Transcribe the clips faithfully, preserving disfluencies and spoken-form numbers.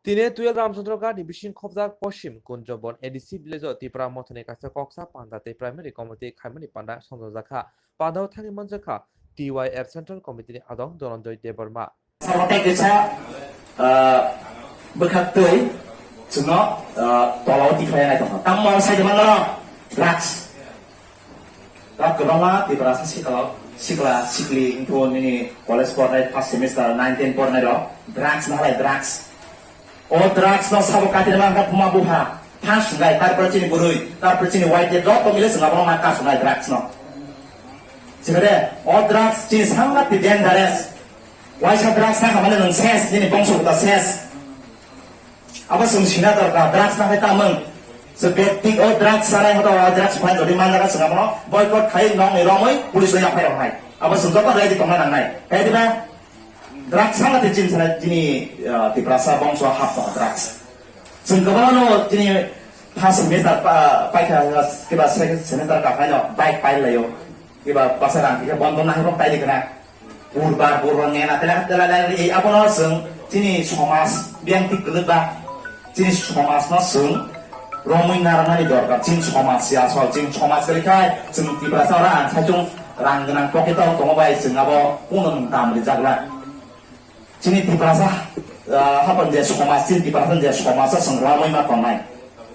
Tini Tuyal Ramchandra Ghat ni bising khobjak Poshim Kunjobon A D C village o Tipra Mothani kaisa koksa panda tei primary committee khaimani panda songjak kha. Panda o thangwi manjak kha T Y F Central Committee ni adong Dhananjoy Debbarma. Samo tei kisa, ah, bwkhak twi chwngno, ah, tola o tikhlai nai tongkha. Tamo sai de manno drugs. Dak kwbangma Tiprasa sikla, sikla, sikli, wngkho nini college pornai first semester, nine, ten pornai rok drugs nahalai, drugs. O drugs no sabo katirma wngkha buma bupha, phang sungai, tarpore chini bwrwi, tarpore chini Y T F, joto mile chwng abono ma kasunai drugs no. Sibere, o drugs chini sangma ti dangerous. Waisa drugs na khamani nwng ses, nini bongso buta ses. Abo chwng sina dorkar, drugs na khai tamung. So, bekti o drugs sanai hoto o drugs phai jodi manjak chwng abono boycott khai nong ni romwi police o yaphai rok hai. Abo chwng joto ready tongna nangnai. Hai diba? Drugs sana te chin sana chini, ah, Tiprasa bongso hap tong drugs. Chwng kwbangno chini first semester pa, paikha kiba second semester ka phaino bike pai laio. Kiba basa rang khe bondon nang rok tai dikna. Burbar burbar nena tela tela tela abono chwng chini somaj biyang tik kwlwkba. Chini somajno chwng romwi narwknani dorkar. Chini somaj se asol, chini somaj kwrwi khai chwng Tiprasa oro ang saichung rang gwnang pocket o tongo bai chwng abo kuno nwng dam rijakla. Chini Tiprasa, ah, hapon je somaj, chini Tiprasa je somaj o chwng romwi ma tongnai.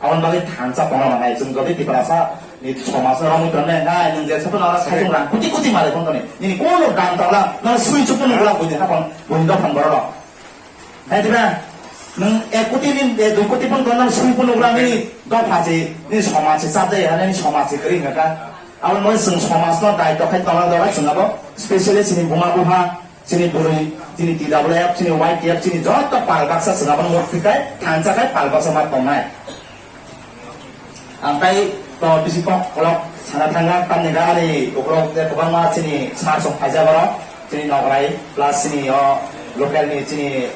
Aboni bagwi thansa tongna nangnai. Chwng jodi Tiprasa ni somaj o romwi tongnai, nai nwng je saphano oro saichung rang kuti kuti malai phone toni. Nini kuno dam tongla, no sui chukun wala buini hapon, buini dophang borok rok. Hai diba? Nwng ek koti ni, eh, dui koti pon tongna sui phunuk rang nini dopha se, nini somaj se chapjai, nini somaj se kwrwi wngkha. Abo moi chwng somaj no daityo khai tongna dora chwng abo, specially chini buma bupha, chini bwrwi, chini T W F, chini Y T F, chini joto pal baksa chwng abo murti khai, thansa khai pal baksa ma tongnai. Ang tai to bisi kok kolok sana thangna tamni ga ani ukrok je kwbangma chini sar song phaijak oro, chini Nograi plus chini o local ni chini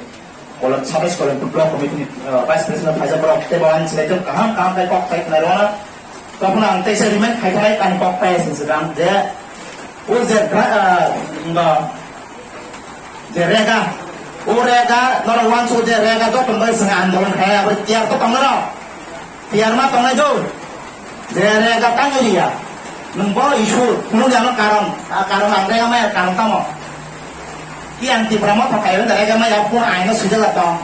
kolok sabes kolok block committee ni, uh, vice president phaijak oro tei bo ani chini ekdom kaham kaham kai kok kai khna rona. Tokon ang teisa remind khai khai ani kok kai sin sedang je o je gra-, uh, ba je rega, o rega norok uansuk je rega joto bai sing andolon khai abo tiar to tong norok. Tiyar ma tongnai do. Je rega tang iliya. Nwng bo issue phunuk ya no karon. A karon ang rega maya karon tamo. Ki ang Tipra Motha kaiwi da rega maya phun aino swijak la tong.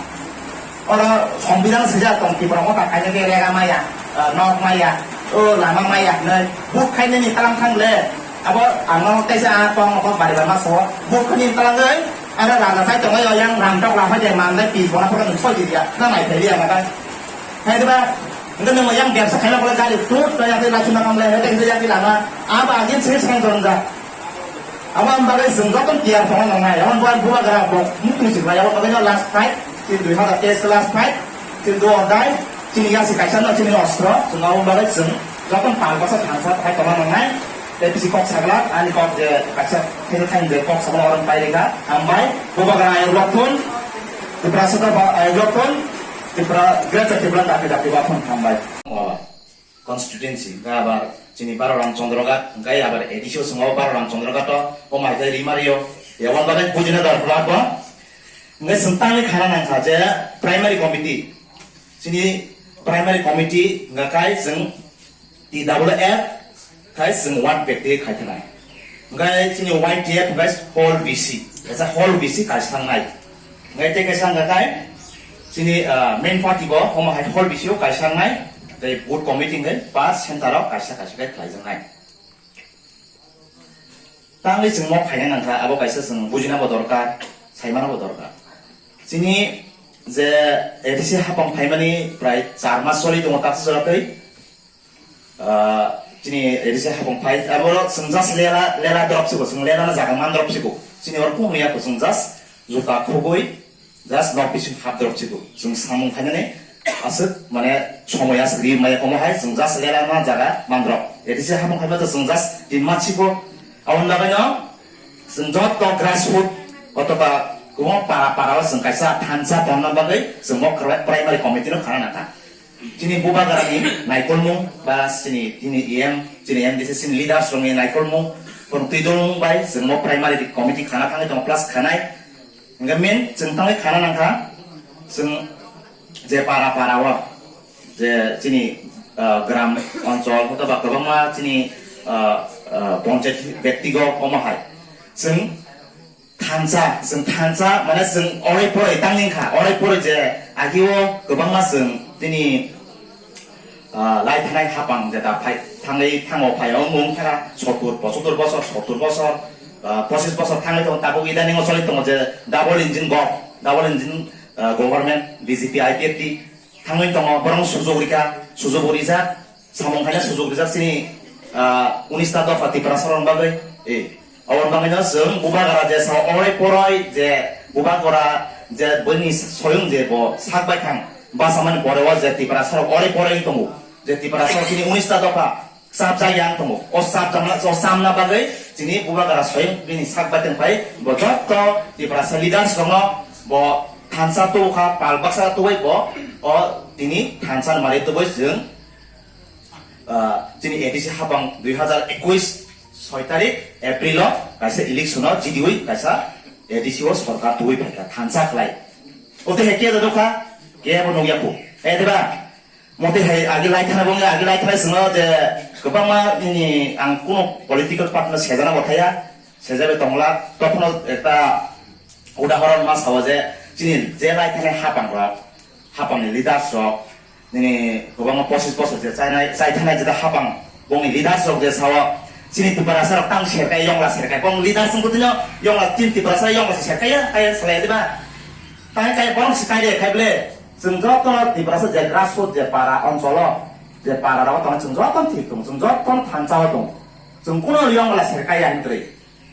Oro Sambidan swijak tong Tipra Motha kaiwi ke rega maya, eh, nok maya, o lama maya nei. Buk khainani talang thang le. Abo ano teisa a tong ko bari bama so. Buk khani talang ei. Ara raja sai tong ei yang ram tok la phai de man le pi bona phai nwng soi di ya. Na nai phai ya ma kai. Hai diba? Nda nang yang biasa khaina pula gari tut to yang la chuna kam le hete yang lama. Aba agin sini sang dong da. Aba am bagai sung joton tiar pon nang nai. Yang buat buat gara bo mutu sih lah. Yang bagai last fight, chini dui hazar teis last fight, chini do or die, chini yang si kaisa no chini ostro, sung aba bagai sung joton pal basa thangsa hai tong nang nai. Tei bisi kok sagla, ani kok je kaisa khe thang je kok sagla orang pai rega, hambai, bubagra ayok loktun, Tiprasa ba ayok loktun, Tipra, Greater Tipra dapi dapi ba phun hambai. Constituency, ga abar chini Baro Ram Chandra Ghat, ga abar A D C o swngo Baro Ram Chandra Ghat o, o mai jai rimario, ya wan bagai bujina dar plat ba. Ngai sentang ni khana nang kha je primary committee, chini primary committee, ga kai seng T W F khai chwng ward bekti khai thanai. Hwnkhe chini Y T F hwnkhe whole B C, kaisa whole B C kaisa thangnai. Hwnkhe tei kaisa hwnkhe khai chini, ah, main party bo omo hai whole B C o kaisa thangnai. Tei booth committee hwnkhe ba center o kaisa kaisa khai khlaijaknai. Tangwi chwng mok khaina nangkha, abo kaisa chwng bujina bo dorkar, saimano bo dorkar. Chini je A D C hapang phaimani prai char mas choli tongo, taksa jora twi. Ah, chini A D C hapang phai, abo chwng just lela, lela drop siko, chwng lela na jaga man drop siko. Chini oro kunu ya ko chwng just juta khugui, just nok bising hap drop siko. Chwng samung khainani aswk, mane, somoi aswk ri maya komo hai, chwng just lela na jaga man drop. A D C hapang phai ma chwng just tin mat siko. Aboni bagwi no chwng joto grassroot otoba kwbangma para para o chwng kaisa thansa tongna bagwi chwng bo kwrwi primary committee no khana nangkha. Chini bubagrani naikolmung ba chini, chini E M, chini M D C, chini leaders rokni naikolmung, phwrwngtwi dulmung bai chwng bo primary committee khana thangwi tongo, plus khanai. Hwnkhe main chwng thangwi khana nangkha, chwng je para para o je chini, ah, gram onchol hotoba kwbangma chini, ah, ah, ponchayat byaktigo omo hai chwng thansa, chwng thansa mane chwng orai porai tangni kha, orai porai je agio kwbangma chwng chini, ah, lai thanai hapang jeta phai thangwi thango phai o mung thara sottur pochottor bosor, sottur bosor, ah, pochis bosor thangwi tongo, tabuk idaningo choli tongo je double engine go-, double engine, ah, government B J P I P F T thangwi tongo, borok sujok rikha, sujok bo rijak, samung khaina sujok rijak chini, ah, unis ta dopha Tiprasa rok bagwi. Eh, aboni bagwino chwng bubagra je sa orai porai je bubagra je bini soyung je bo sak bai thang, basamani pore o je Tiprasa rok orai porai tongo, je Tiprasa rok chini unis ta dopha chapjak yang tongo. O chapjakna, o chamna bagwi chini bubagra soyung bini sak bai tong phai bo joto Tiprasa leaders rokno bo thansa tubukha, pal baksa tubai bo o tini thansa mari tubai chwng, ah, chini A D C hapang dui hazar ekuis soi tarik April o kaisa election o jidiwi kaisa A D C o sorkar tuwi phaikha thansa khlai. O te hai khe da dokha, khe bo nukya khu. Eh, diba? Motwi hai agi lai thana bongni agi lai thana swngo je kwbangma nini ang kuno political party no sejana bo thaya, sejabe tongla, tokhono ekta udahoron ma sao je chini je lai thani hapang rok, hapang ni leaders rok, nini kwbangma pochis bosor je chainai, chai thanai jeta hapang bongni leaders rok je sao chini Tiprasa rok tang serkai, yongla serkai, bong leaders wngkhe tino yongla tin Tiprasa yongla se serkai ya, kaya salai diba? Tang kaya borok se kai de khai ble. Chwng joto Tiprasa je grassroot je para oncholo, je para rogo tongo, chwng joto thik tongo, chwng joto thansa o tongo. Chwng kuno yongla serkaya hinwi.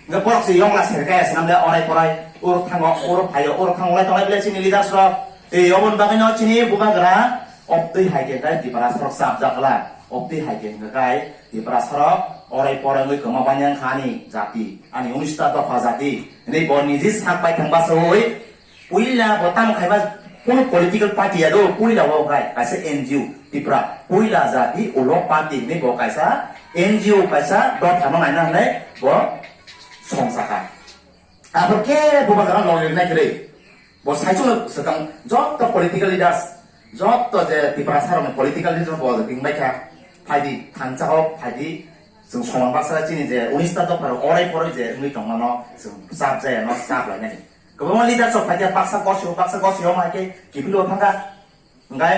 Hingke borok se yongla serkaya swnam le orai porai, oro thango, oro phaio, oro thango lai tonglai bele chini leaders rok. Tei oboni bagwi no chini bubagra obtwi hai khe kai Tiprasa rok chapjak kla. Obtwi hai khe hingke kai Tiprasa rok orai porai wngwi kwma banyang kha ani jati, ani unista dopha jati. Hwnwi bo niji sak bai thang basaui Puila bo tamo khaiba, kunu political party ya do, puila bo khai kaisa N G O Tipra, puila jati ulo party hinwi bo kaisa N G O kaisa dopha no naina hinwi bo song saka. Abo kebo bagra log rinai kwrwi. Bo saichung swkang joto political leaders, joto je Tiprasa rokni political leaders bo ringbai kha, phaidi thansa o phaidi, chwng soman baksa chini je unista dopha rok orai poroi je wngwi tongmano chwng chap jaya no chap lainani. Kwbangma leaders rok phaikhe baksa gosio, baksa gosio hai khe kiphilwi thangkha. Hwnkhe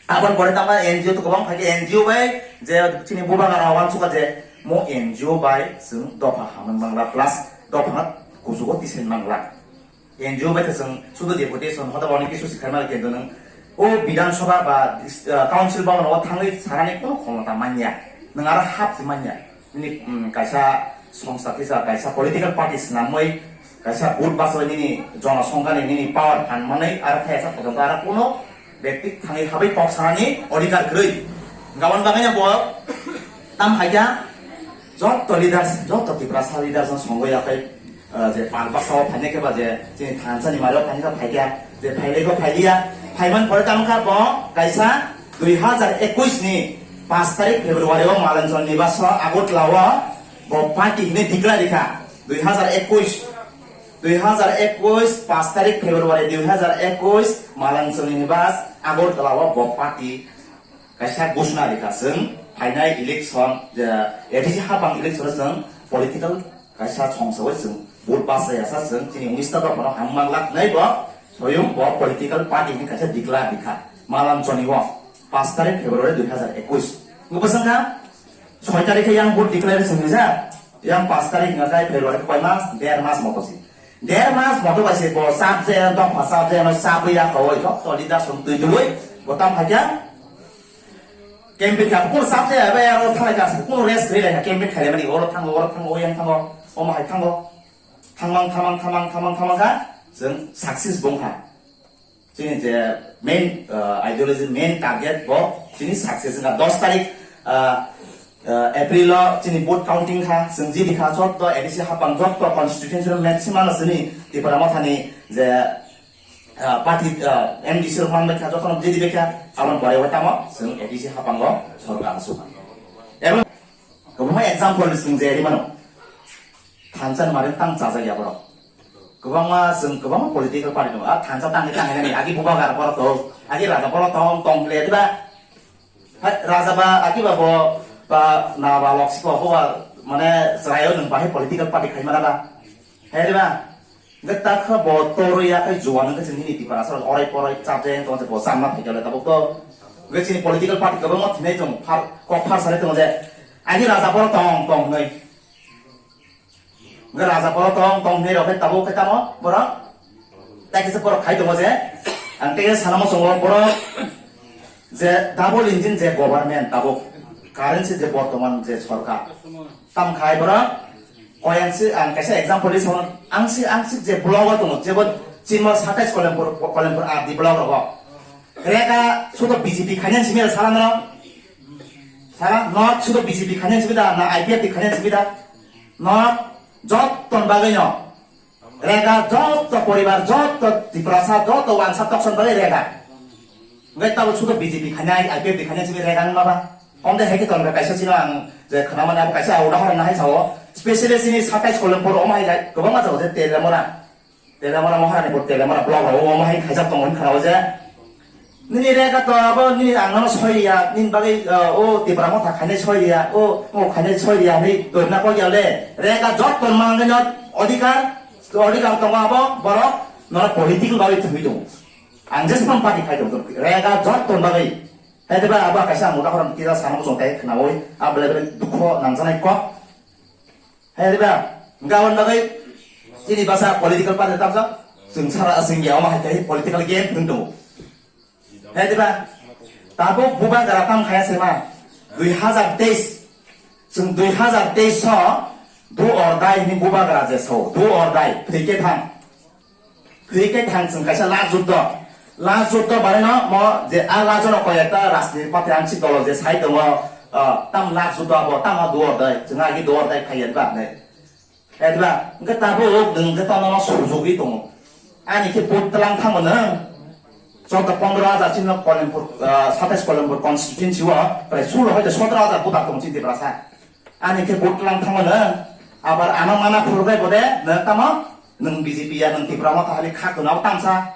aboni pore tamo N G O to kwbang phaikhe N G O bai je chini bubagra rok uansukha je mo N G O bai chwng dopha hamwi mangla plus dopha kuchugo tisai mangla. N G O bai khe chwng sudu deputation hoda boni kisu sikhai mali khe nwng o Bidhan Sabha ba dis-, ah, Council Bhavan o thangwi sanani kunu khomota manya. Nwng aro hap se manya. Nini, mm, kaisa songsa kisa, kaisa political party swnamwi, kaisa vote bachoi nini jonosongkhani nini power phan manwi, aro khe asa potonto aro kuno bekti thangwi habwi kok sanani odhikar kwrwi. Gabon bagwino bo tam haikha, joto leaders, joto Tiprasa leaders no songwi yakhai, ah, je pal baksa o phainai khe ba je chini thansa ni mari o phainai khe phaikha, je phailai khe phailiya, phaiman pore tam kha bo kaisa dui hazar ekuis ni paanch tarik February o Malanchol Nibas o Agartala o bo party hinwi declare rikha. Dui hazar ekuis, dui hazar ekuis, paanch tarik February dui hazar ekuis, Malanchol Nibas Agartala o bo party kaisa ghoshona rikha, chwng phainai election, je A D C hapang election o chwng political kaisa songsa o chwng vote bachai asa chwng chini unista dopha no hamwi manglak nai bo soyung bo political party hinwi kaisa declare rikha Malanchol ni o paanch tarik February dui hazar ekuis. Nukha bwswng kha soi tarik khe yang vote declare chwng rijak, yang paanch tarik hingkha khe February khe koi mas, der mas moto si. Der mas moto bai se bo chap je, dopha chap je, ano chap ya kawai joto leader song twi dului, bo tam hakya. Campaign kha, kunu chap je, bai aro thalai kha, kunu rest khlai lai kha, campaign khlai mani, oro thango, oro thango, oyang thango, omo hai thango. Thangmang, thangmang, thangmang, thangmang, thangmang kha, chwng success bong kha. Chini je main, uh, ideology, main target bo chini success wngkha. Dos tarik, uh, uh, April o chini vote counting kha, chwng jidi kha, joto A D C hapang, joto constituency maximum no chini Tipra Mothani je, uh, party, uh, M D C rok manbai kha, joto no jidi bai kha, aboni pore o tamo chwng A D C hapang o sorkar sukha. Ebong kwbangma example chwng je rimano. Thansa ni mari tang chajak ya borok. Kwbangma chwng kwbangma political party tongo. A thansa tangwi tangwi nani agi bubagra borok to. Agi raja boro tong tong le diba. Hai, raja ba, agi ba bo, ba, na ba lok siko bo ba, mane, chwraio nwng bahai political party khai mana ba. Hai diba. Nge ta kha bo toro ya khai juwa nge chini ni tipara sa orai porai chap jeng tong bo samna phai jale tabuk to. Nge chini political party ko mo thinai tong phar, kok phar sare tong je. Agi raja boro tong tong nei. Hwnkhe raja borok tong tong hinwi rok khe tabuk khe tamo borok. Tai kisa borok khai tongo je, ang tei sana muchungo borok je double engine je government tabuk currency je bortoman je sorkar tam khai borok. Koyan si ang kaisa example di sono, ang si, ang si je block o tongo, jebo chimo satais Kolempur, Kolempur R D block rogo. Rega sudo B J P khainani simi sala no. Sala no sudo B J P khainani simi da, na I P F T khainani simi da. No, jotton bagwi no. Rega jotto poribar, jotto Tiprasa, jotto wansa tokson bagwi rega. Ngai tabo sudo B J P khainai, I P F T khainai simi rega nang baba. Omde heki ton kaisa sino ang je khana mane abo kaisa udahoron nahai sao. Specially sini satais Kolempur omhai lai, kwbangma jago je Telemora. Telemora Maharani bo Telemora block rok omhai khaijak tongo khana o je. Nini rega to abo nini ang no soi ya, nini bagwi, uh, o Tipra Motha khainai soi ya, o, o khainai soi ya, ni dorna ko ya le. Rega jotto mangno odhikar, odhikar tongo abo, borok, no political bagwi thangwi tongo. Ang jesman party khai tongo, rega jotto bagwi. Hai diba abo kaisa ang udahoron kisa sana muchung tai khnawi, abo le dukho nangjanai kok. Hai diba, gabon bagwi, chini basa political party tamsa, chwng sara asing ya, omo hai kai political game thung tongo. Hai diba? Tabuk bubagra tam khaya sema. Dui hazar teis. Chwng dui hazar teis so do or die ni bubagra je so. Do or die. Thwikhe thang. Thwikhe thang chwng kaisa last juddo. Last juddo bareno mo je a last no koyekta rajniti party amsi dolo je sai tongo. Ah, tam last juddo abo tamo do or die. Chwng agi do or die khaya diba ne. Etba, hwnkhe tabuk nwng je tono no sujugwi tongo. Ani khe vote tlang thango nwng. Chwda pondro hajar chini Kolempur, ah, satais Kolempur constituency o, prai sulo hoite sotro hajar voter tongo chini Tiprasa. Ani khe vote tlang thango nwng. Abar ano mana phurbai bode, nwng tamo, nwng B J P ya, nwng Tipra Motha hali kha kwna tamsa.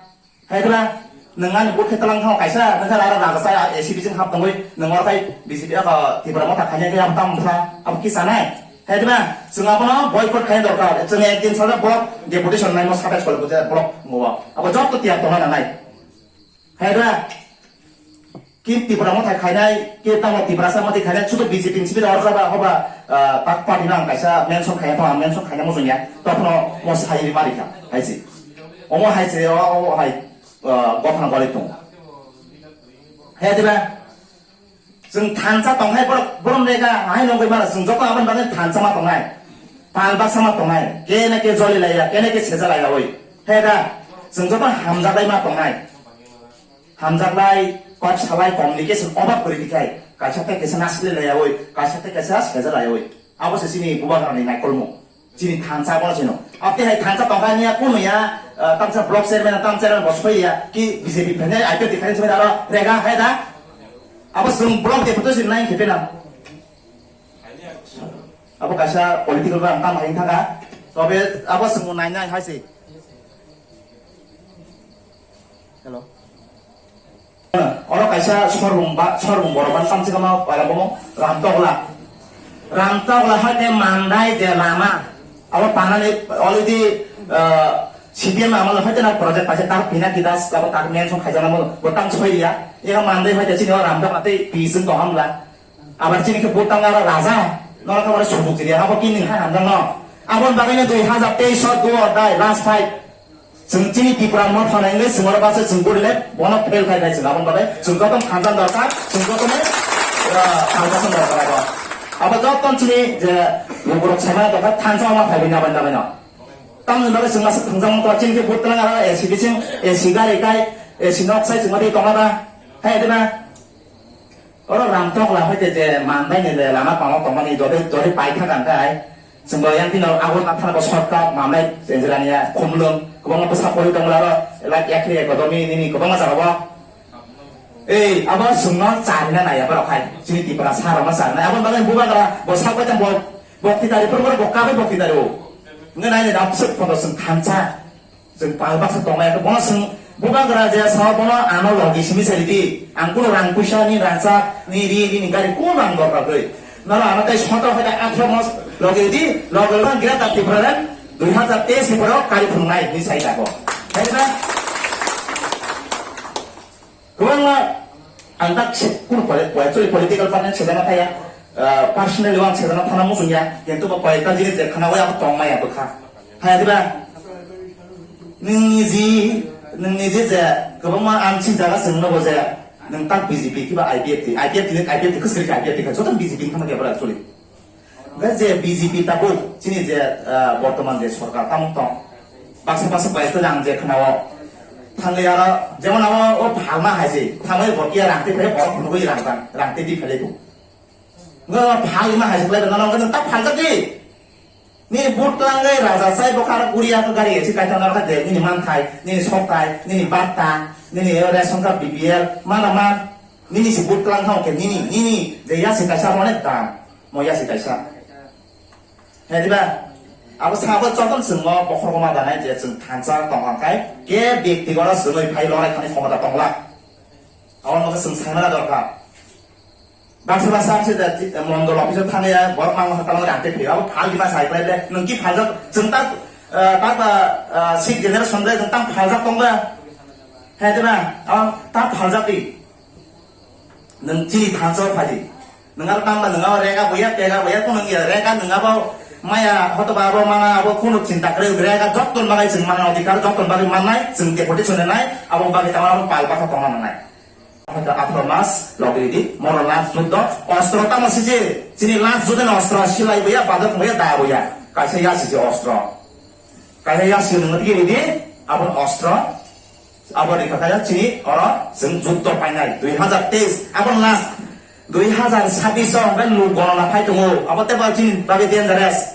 Hai diba, nwng ani vote khe tlang thango kaisa, nwng khe aro raja chai A C B sing hap tongwi, nwng oro khai B J P abo Tipra Motha khainai khe abo tamo wngkha, abo kisa nai. Hai diba, chwng abono boycott khaina dorkar, chwng ekdin sajak borok deputation naimo satais kole bujai borok ngo abo jotto tiyar tongna nangnai. Hai diba, ki Tipra Motha khainai, ki tamo Tiprasa Motha khainai, sudo B J P ni simi da orjaba hoba, ah, tak party no ang kaisa mention khaina tong, ang mention khaina mojong ya, tokno mo sai ri mari kha, hai se. Omo hai se, o, o hai, ah, gothana gori tong. Hai diba? Chwng thansa tong hai borok, borom rega, hai nongoi mara, chwng joto aboni bagwi thansa ma tongnai. Pal baksa ma tongnai. Kene ke joli laiya, kene ke seja laiya oi. Hai da? Chwng joto hamjaklai ma tongnai. Hamjaklai, kok salai, communication obab kwrwi dikhai. Kaisa tei kaisa nasilai laiya oi, kaisa tei kaisa seja laiya oi. Abo se chini bubagrani naikolmung. Chini thansa bono chino. Abo tei hai thansa tongkha niya, kuno ya, ah, tamsa block chairman, tam chairman bo soi ya, ki B J P phainai, I P F T phainai soi aro rega hai da. Abo chwng block de photo sin nai khipe na. Abo kaisa political ba tam hai thanga. Tobe abo chwng nai nai hai se. Hello. Oro kaisa sorbung ba, sorbung borok ban samsika ma para bomo Ramtokla. Ramtokla hoite Mandai je lama. Abo panani already, ah, C P M amalo hoite na project paise tar pina kidas abo tar mention khaijana mo botang soiya. Ega Mandai hoite chini o Ramtokla tei pising to hamla. Abar chini khe botang aro raja. Noro khe oro subuk jiri abo kini ha hamdang no. Abon bagwi no dui hazar teis o do or die last fight. Chwng chini Tipra Motha nai wngwi chwng oro bachai chwng guri le bono fail khai khai chwng aboni bagwi chwng joto thansa dorkar, chwng joto ni, ah, thansa dorkar abo. Abo joto chini je lukurok saimano dorkar thansa ma phaiwi nabai nabai no. Tamoni bagwi chwng aswk thwngjak wngkha chini khe vote twlang aro A C bising, A C gari kai, A C nok sai chwng adi tongma ba. Hai adi ba. Oro Ramtokla hoite je Mandai ni le lama pamo tongmani jodi, jodi paitha kang kai. Chwng bo yang tino abo na thana bo shortcut Mandai Chenjrania Khumlwng kwbangma bwsa pori tongla ro, like Ekri Academy nini kwbangma jaga bo. Ei, abo chwngno charina nai abo rok hai. Chini Tipra sa rok no charina. Abo bagwi bubagra bo sak bai tang bo, bo kitari pur bo kabe bo kitari o. Nge nai ni dap suk photo chwng thansa. Chwng pal baksa tongnai, bono chwng Bubagra je sa bono ano logi simi se ridi. Ang kuno rang puisa ni rangchak ni ri ni ni gari kuno ang dorkar gwi. Noro ano tai sotoro hai athro mas logi ridi, logi rang gira ta Tripura ran dui hazar teis ni poro kari phungnai ni sai jago. Hai na? Kwbangma ang tak se kuno pore, pore, actually political party se jana thaya, ah, personally ang se jana thana muchung ya, kintu ba koi ta jinis de khana wai ang tong maya bwkha. Hai diba? Nini ji, nini ji je, kwbangma ang si jaga sengno bo je, nang tak B J P kiba I P F T, I P F T ni, I P F T khosri I P F T kha, joto B J P ni thangma kebra actually. Hwnkhe je B J P tabuk chini je, ah, bortoman je sorkar tamung tong, baksa baksa bai to jang je khna o thangwi aro jemon abo o phalma hai se thangwi bo kiya rang tei phai borok phunugwi rang tang, rang tei di phai bo. Ngo phalma hai se kwlai no no ta phaljak di. Nini but twlangwi raja chai bokha aro kuriya ko gari esi kaithang narwkha de, nini manthai, nini sokthai, nini batta, nini ration card B P L, mana man, nini si but twlang thang khe nini, nini je yasi kaisa abo onek dam, mo yasi kaisa. He diba? Abo sabo joton chwng o bokhorok ma danai je chwng thansa tong kha khai, ke byaktigoto chwngwi phai lorai thani khomota tongla. Abo no chwng saimana dorkar. Baksa baksa ang se da, eh, mondol office o thangya, borok mang mang tangwi rang tei phaiyo. Abo phal di ma sai khlai le, nwng ki phaljak, chwng tak, eh, tak ba, eh, sixth generation le, nwng tang phaljak tong ba? He de na, abo tang phaljak di. Nwng chini thansa o phai di. Nwng abo tang ba, nwng abo rega boya, pega boya, kung nwng ya rega, nwng abo maya, hoto ba abo mana, abo kunu chinta kwrwi, rega jotton bagwi chwng mana odhikar, jotton bagwi mannai, chwng deputation nai, abo bagwi tang abo pal bakha tongma nangnai. Hwnkhe aphro mas logri di, mono last juddo, ostro tamo siji, chini last juddo ni ostro, silai boya, badok boya, da boya, kaisa yasi si ostro. Kaisa yasi nungni tigi di, abon ostro, abo rikha kaya chini oro, chwng juddo painai, dui hazar teis, abon last, dui hazar sabbish o hwnkhe luk gonona phai tongo, abo tebo chini bagwi dangerous.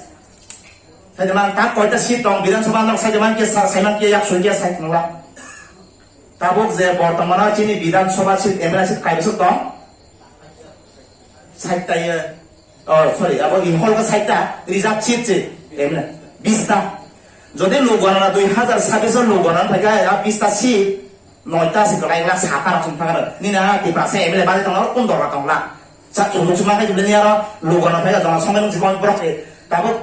Saitama tak koita seat tong, Bidhan Sabha nok saitama ke sa-, saiman ke yak soi ke sai tongla. Tabuk je bortomano chini Bidhan Sabha seat, M L A seat kaibwswk tong? Saita ye, oh, sorry, abo Imphal ko saita, reserve seat se, M L A, bista. Jodi luk gonona dui hazar sabbish o luk gonona thai khe, a bista seat, noita se kwlai la sata rok song thangano. Nini a Tiprasa M L A bari tongla, kun dorga tongla. Sa chumuk chuma khai jibini aro luk gonona thai khe, jona songni nung si kon borok se. Tabuk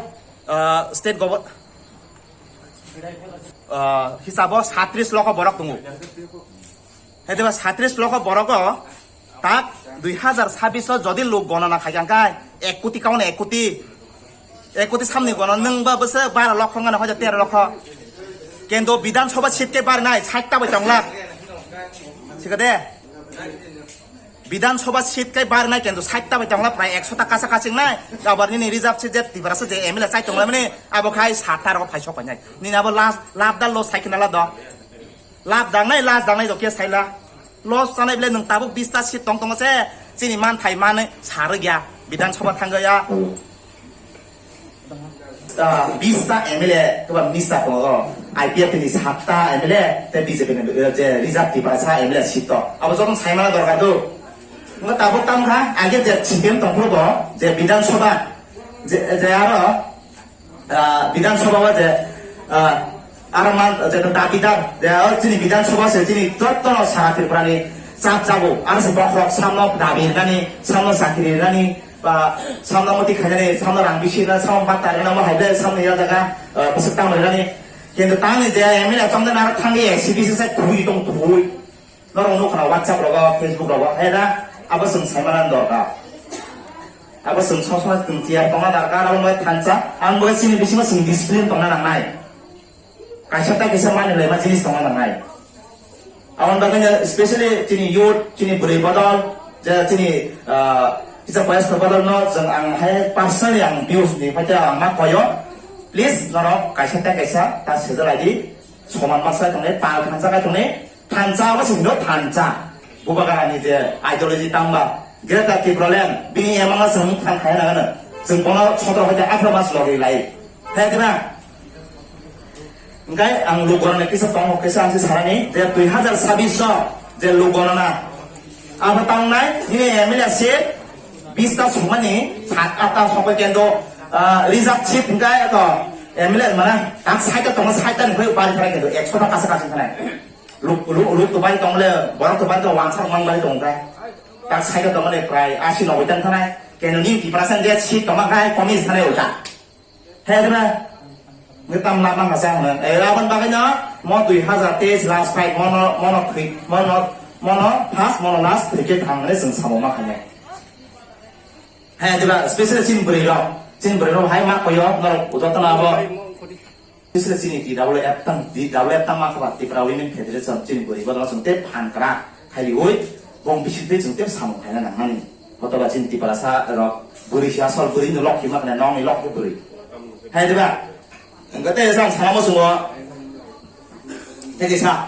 ah, state government, ah, hisabo satris lokho borok tongo. Hwnkhe ba satris lokho borogo tak dui hazar sabbish o jodi luk gonona khai khe ek koti kauna ek koti, ek koti samni gono nwng ba bwswk baro lokho wngkha na hoja tero lokho. Kendo Bidhan Sabha seat khe barinai sait ta bai tong lak. Sikha de? Bidhan Sabha seat kai bar nai kendo sait ta bai tongla prai ekso ta kasa kasing nai. Abar nini reserve seat je Tiprasa je M L A chai tongla mani abo khai sat ta rok phai sok nai. Nini abo last lab da loss sai kena la do. Lab dang nai last dang nai do ke sai la. Loss sanai bile nwng tabuk bista seat tong tong se chini man thai mane sarigya Bidhan Sabha thangya. Ah, bista M L A, keba minister tongo, I P F T ni satta M L A, tei B J P ni, eh, je reserve Tiprasa M L A seat to. Abo joto saimana dorkar do. Ngo tabuk tam kha, age je C P M tongphuru bo, je Bidhan Sabha, je, je aro, ah, Bidhan Sabha o je, ah, aro man, je dabidar, je o chini Bidhan Sabha se chini joto no sara Tripura ni chap jago, aro se bokhorok samno dabi rinani, samno chakri rinani, ba samno moti khainani, samno rang bisi na, samno bata rina, mo haible samno ya jaga, eh, bwswk tamo rani. Kintu tangni je M L A chongde naro thangwi C B C sai thui tong thui. Norok nukha na WhatsApp rogo, Facebook rogo, hai da, abo chwng saimana dorkar. Abo chwng sob somai chwng chiya tongna dorkar, abo moi thansa, ang bo chini bisingo chwng discipline tongna nangnai. Kaisa ta kisa mani lai ma jinis tongna nangnai. Aboni bagwi no specially chini youth, chini bwrwi bodol, je chini, ah, kisa boyos bodol no chwng ang hai personally ang views ni phaikhe ang ma koyo. Please norok kaisa ta kaisa ta sejak lai di. Soman masa tongnai, pal thansa kai tongnai, thansa abo sini no thansa. Bubagra ni je ideology tangba, Greater Tipraland, bini emang no chwng thang khai na gana. Chwng bono sotoro hoite atharo mas logi lai. Hai diba? Hingke ang luk gorokno kisa tongo, kisa ang se sarani, je dui hazar sabbish o je luk gorokna abo tangnai, nini M L A se bista songmani sat atta songkhe kendo, ah, reserve seat hingke to M L A mana tak side o tongo, side ni bari khara kendo ekso ta kasa kasa khanai. Luk, luk, luk to bai tong le, borok to bai to wansa mang bai tong kha. Tak sai to tong le prai asi noboi tang thanai. Keno ni Tiprasa je si tong kha komi sanai ulta. He de ba. Ngi tam la mang sa hana. E la ban bagai no mo dui hazar teis last fight mono, mono kri, mono, mono first, mono last cricket thang le sing samo ma khanya. He de ba special chin bri ro. Chin bri ro hai ma koyo no joto na bo. Bisle chini T W F tang, T W F tang ma khaba Tipra Women Federation chini bwrwi bono chwng tei phan kra khai ui bong bisik tei chwng tei samung khaina nangmani. Hotoba chini Tiprasa rok bwrwi se asol bwrwi no lok hima khna nong ni lok bwrwi. Hai diba? Engko tei jang sana mo sungo. Tei sa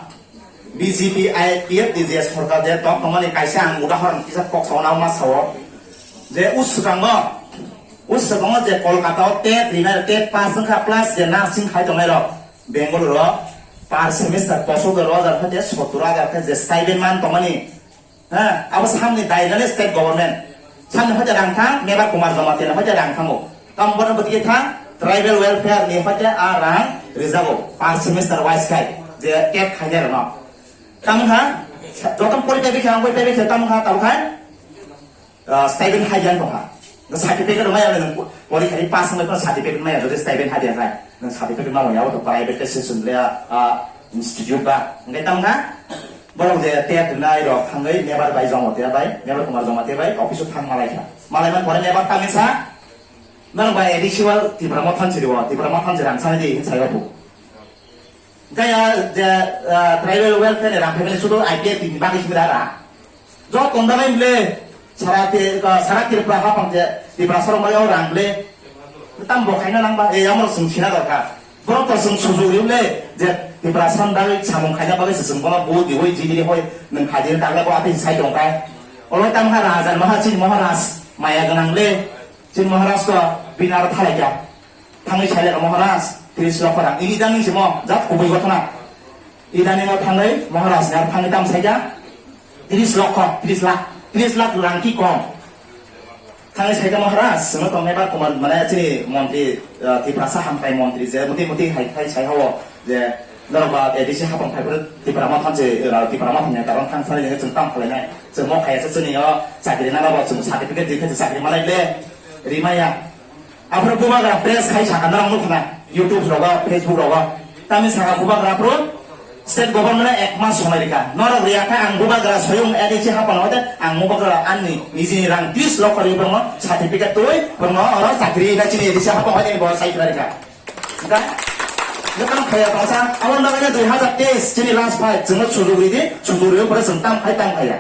B J P I P F ni je sorkar je tong tongmani kaisa ang udahoron kisa kok sauna ma sao. Je uswkango, uswkango je Kolkata o tet rina tet pass wngkha plus je nursing khai tongnai rok Bangalore o per semester kosok rok hajar khe sottor hajar khe je stipend man tongmani. Ha, abo samni dairani state government. Samni hoite rang thang, Mebar Kumar Jamatia ni hoite rang thango. Tam bono bwtwi thang, tribal welfare ni hoite a rang rijago per semester wise khai je tet khainai rokno. Tamo kha, joto pori taibi khe, ang pori taibi khe, tamo kha, tamo kha, ah, stipend hai jan tong kha. Nang certificate rwmai ya, nang pori khari pass wngwi phano certificate maya, jodi stipend hai jan hai. Nang certificate ma wngya, to private institution le, ah, institute ba. Nang tamo kha, borok je tet rwnai rok thangwi Mebar bai Jamatia bai, Mebar Kumar Jamatia bai, office o thang malai kha. Malai man pore Mebar tamo sa, nang bai A D C wal Tipra Motha ni siri o, Tipra Motha ni rang sanai di, hin sai o bu. Gaya je, ah, tribal welfare ni rang phaimani sudu I P F T ni bagwi simi dara. Jo tonda bai mle sara te, ah, sara Tripura hapang je Tripura sorong bai o rang mle. Tam bo khaina nang ba, e amo sung sina dorkar. Borok to sung sujuk ri mle je Tripura san bagwi samung khaina bagwi se sung bono bu di hoi jini hoi nang khaji tagla bo ati sai tong kai. Olo tam ha raja maha chini Maharaj maya ganang le. Chini Maharaj to binar thalai ja. Thangwi sailai Maharaj, tris lokho rang. Ini idani simo, jat kubui gothona. Idani no thangwi Maharaj ni thangwi tam saija, tris lokho, tris lakh, tris lakh rang ki kom. Thangwi saija Maharaj, sino tong Mebar Kumar, mane chini montri, eh, Tiprasa hamkrai montri je, muti muti hai khai sai hawo je, norok ba A D C hapang phai phuru Tipra Motha je, eh, Tipra Motha ni karon thang sai je, chwng tam khlai nai. Chwng mo khai se chini yo, chakri na ba chwng certificate di khai chakri malai le, rimaya. Aphuru bubagra press khai saka norok nukha na YouTube rogo, Facebook rogo. Tami saka bubagra aphuru state government ek mas somai rika. Norok riya kha ang bubagra soyung A D C hapano hote ang bubagra anni nijini rang tris lokho ri bongno certificate twi bongno oro chakri na chini A D C hapano hote bo sai khlai rika. Ga, ga tang khaya tongsa, abo bagwi dui hazar teis chini last fight chwngno sujuk ridi, sujuk ridi pore chwng tam khai tam khaya.